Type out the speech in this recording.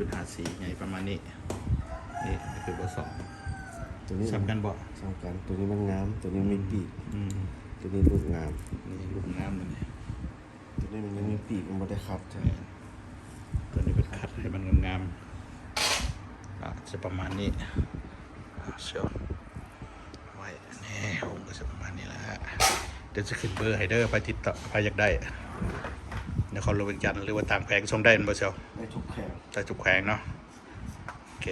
ຈຸດຫ້າສີ່ ໃຫຍ່ປະມານນີ້. ນີ້ຄືເບີສອງ ຕົວນີ້ສ່ຳກັນບໍ່? ສ່ຳກັນ. ຕົວນີ້ມັນງາມ ຕົວນີ້ມີປີກ. ອືມ ຕົວນີ້ລູກງາມ. ນີ້ລູກງາມ ຕົວນີ້ ຕົວນີ້ມັນຍັງມີປີກ ມັນບໍ່ໄດ້ຂັດ. ແມ່ນ ຕົວນີ້ເພິ່ນຂັດໃຫ້ມັນງາມໆ ອາດຈະປະມານນີ້. ເຊວ ໄວ້ແນ່ ຫົງກໍຊິປະມານນີ້ແຫຼະ. ດຽວຊິຂຶ້ນເບີໃຫ້ເດີ ໃຜຕິດຕໍ່ ໃຜຢາກໄດ້ ນະຄອນຫຼວງວຽງຈັນ ຫຼືວ່າຕ່າງແຂວງສົ່ງໄດ້ແມ່ນບໍ່ເຊວ? ໄດ້ທຸກແຂວງ ໄດ້ທຸກແຂວງເນາະ. ໂອເຄ.